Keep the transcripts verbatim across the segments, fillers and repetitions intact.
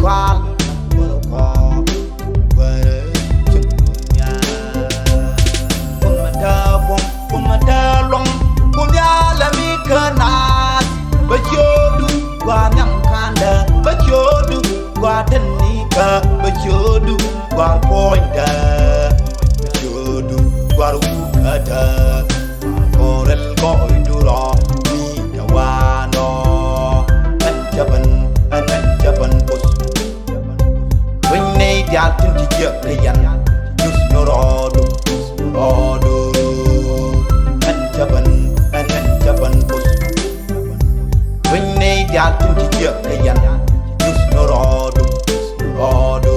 kual, kual kɔ, kual cim dunia. Kun ma ta buɔm, kun ma ta luɔm, kun ya la mi kɛ naath. Bä ciodu gua nhiam kandä, bä ciodu gua tenikä, bä ciodu gua puɔ̱nydä, bä ciodu gua wukädä. Kɔrɛl gɔɔydu rɔ mi tawanɔ. Ɛn cä ben, ɛn, ɛn cä ben Kuoth. Wec nɛy diaal tin ci jiäk kɛ yɛn. Jus ni rɔɔdu, rɔɔdu. Ɛn cä ben, ɛn, ɛn cä ben Kuoth. Wec nɛy diaal tin ci jiäk kɛ yɛn. Jus ni rɔɔdu, rɔɔdu.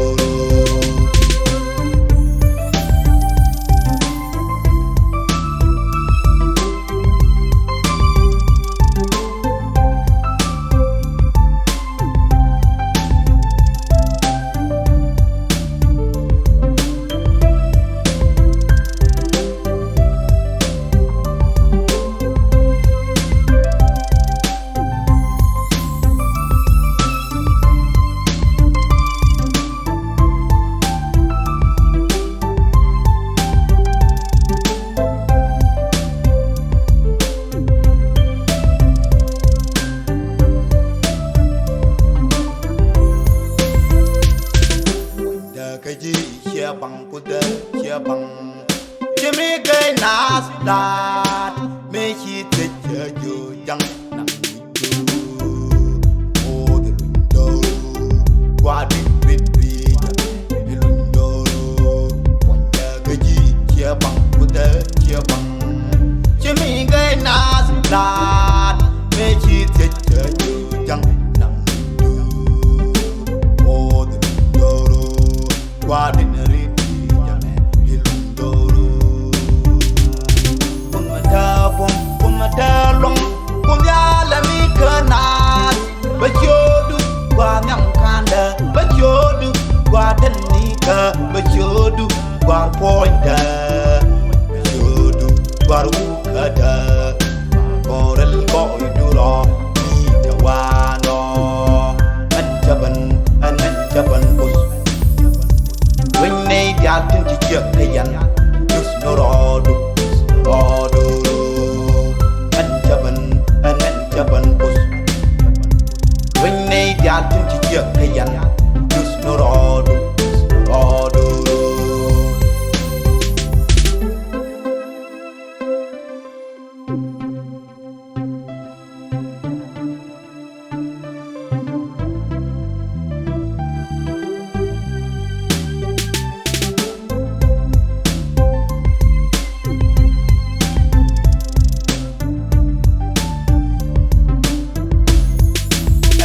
Dee kä ji̱ ciɛ baŋ kudɛ ciɛ baŋ. Ci mi gɛy naath laat mi ci thiec cɛ jiö jaŋ naŋ. Oth luny doro, gua di bit bi ja, luny doro, puɔnyɛ kä ji̱ ciɛ baŋ kudɛ ciɛ baŋ. Ci mi gɛy naath laat mi ci thiec cɛ jiö jaŋ naŋ. Oth luny doro, gua di ni ri di ja mɛ, luny doro. Kum ma tɛ buɔm, kum ma tɛ luɔm, kum ya la mi kä naath. Bä ciodu gua nhiam kandä, bä ciodu gua tenikä, bä ciodu gua puɔ̱nydä, bä ciodu gua wukädä. Kɔrɛl gɔɔydu rɔ mi tawanɔ. Ɛn cä ben, ɛn, ɛn cä ben Kuoth. Wec nɛy diaal tin ci jiäk kɛ yɛn. Jus ni rɔɔdu, rɔɔdu. Ɛn cä ben, ɛn, ɛn cä ben Kuoth. Wec nɛy diaal tin ci jiäk kɛ yɛn. Jus ni rɔɔdu, rɔɔdu.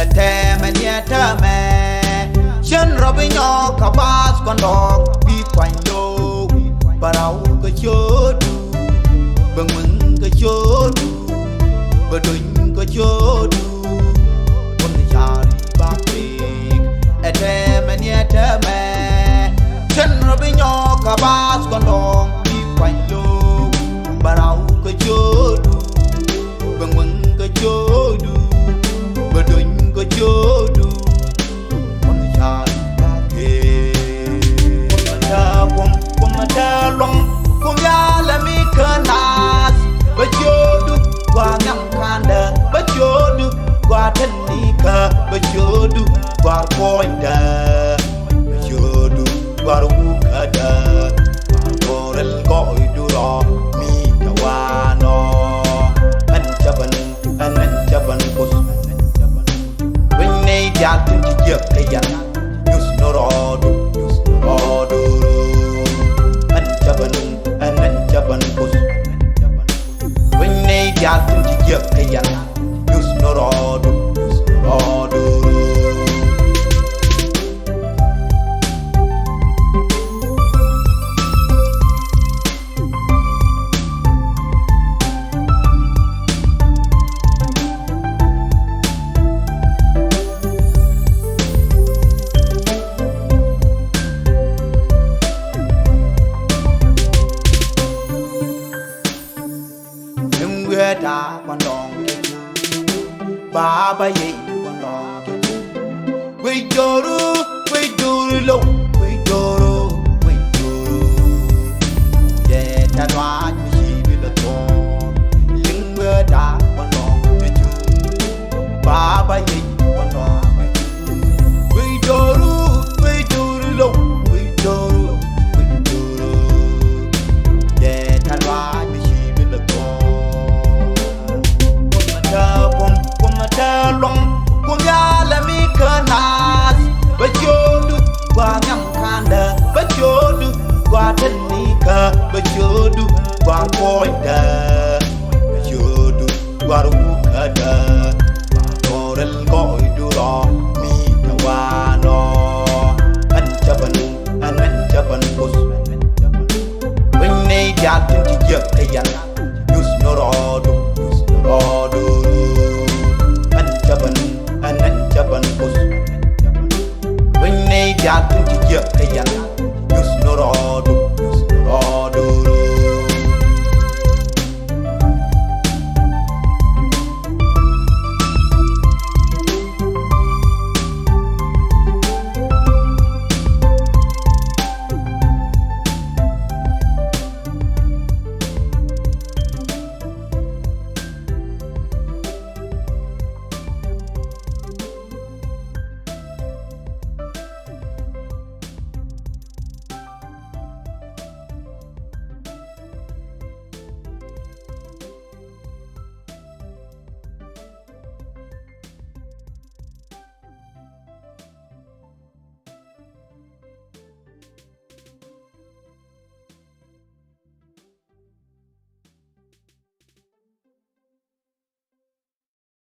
Ɛ tɛmɛ ni ɛ tɛmɛ. Cien rɔ bi nyɔk kä baath kɔn dɔɔŋ bi kuany lo̱o̱. Bä raw kä cio̱o̱du. Bä ŋuäŋ kä cio̱o̱du. Bä dony kä cio̱o̱du. Kun car i̱ bak pek. Ɛ tɛmɛ ni ɛ tɛmɛ. Cien rɔ bi nyɔk kä baath kɔn dɔɔŋ bi kuany lo̱o̱. Bä raw kä cio̱o̱du. Bä ŋuäŋ kä cio̱o̱du. Bä dony kä cio̱o̱du. Kun car i̱ bak pek. Kum ma tɛ buɔm, kum ma tɛ luɔm, kum ya la mi kä naath. Bä cio̱o̱du gua nhiam kandä, bä cio̱o̱du gua tenikä, bä cio̱o̱du gua puɔ̱nydä, bä cio̱o̱du gua wukädä. Kɔrɛl gɔɔydu rɔ mi tawanɔ. Ɛn cä ben, ɛn, ɛn cä ben Kuoth. Wec nɛy diaal tin ci jiäk kɛ yɛn. Jus ni rɔɔdu, rɔɔdu. Ɛn cä ben, ɛn, ɛn cä ben Kuoth. Wec nɛy diaal tin ci jiäk kɛ yɛn. Jus ni rɔɔdu, rɔɔdu. Ɛn wi̱i̱ ɛ ta̱a̱ kɔn dɔ̱ŋ. Baba yey kɔn dɔ̱ŋ. Guic jɔru. Low, wait, doro, wait, doro. Yeah, that right, we see with the tone. Ling, where that one on the tune. Baba, yeah, one on the tune. Wait, doro, wait, doro, low, wait, doro, wait, doro. Yeah, that right, we see with the tone. Kum a ta pum, kum a ta long, kum ya la mi ka nas. Ba chodu, gua nyam kanda. Ba chodu, gua tenika. Ba chodu, gua koida. Ba chodu, gua rukada. Torel koidu ro, mi na wano. An chaban, an an chaban kus. When they got to the yak, they yan. Yus no rodu, yus no rodu. An chaban, an an chaban kus. When they got to the yak, they yan.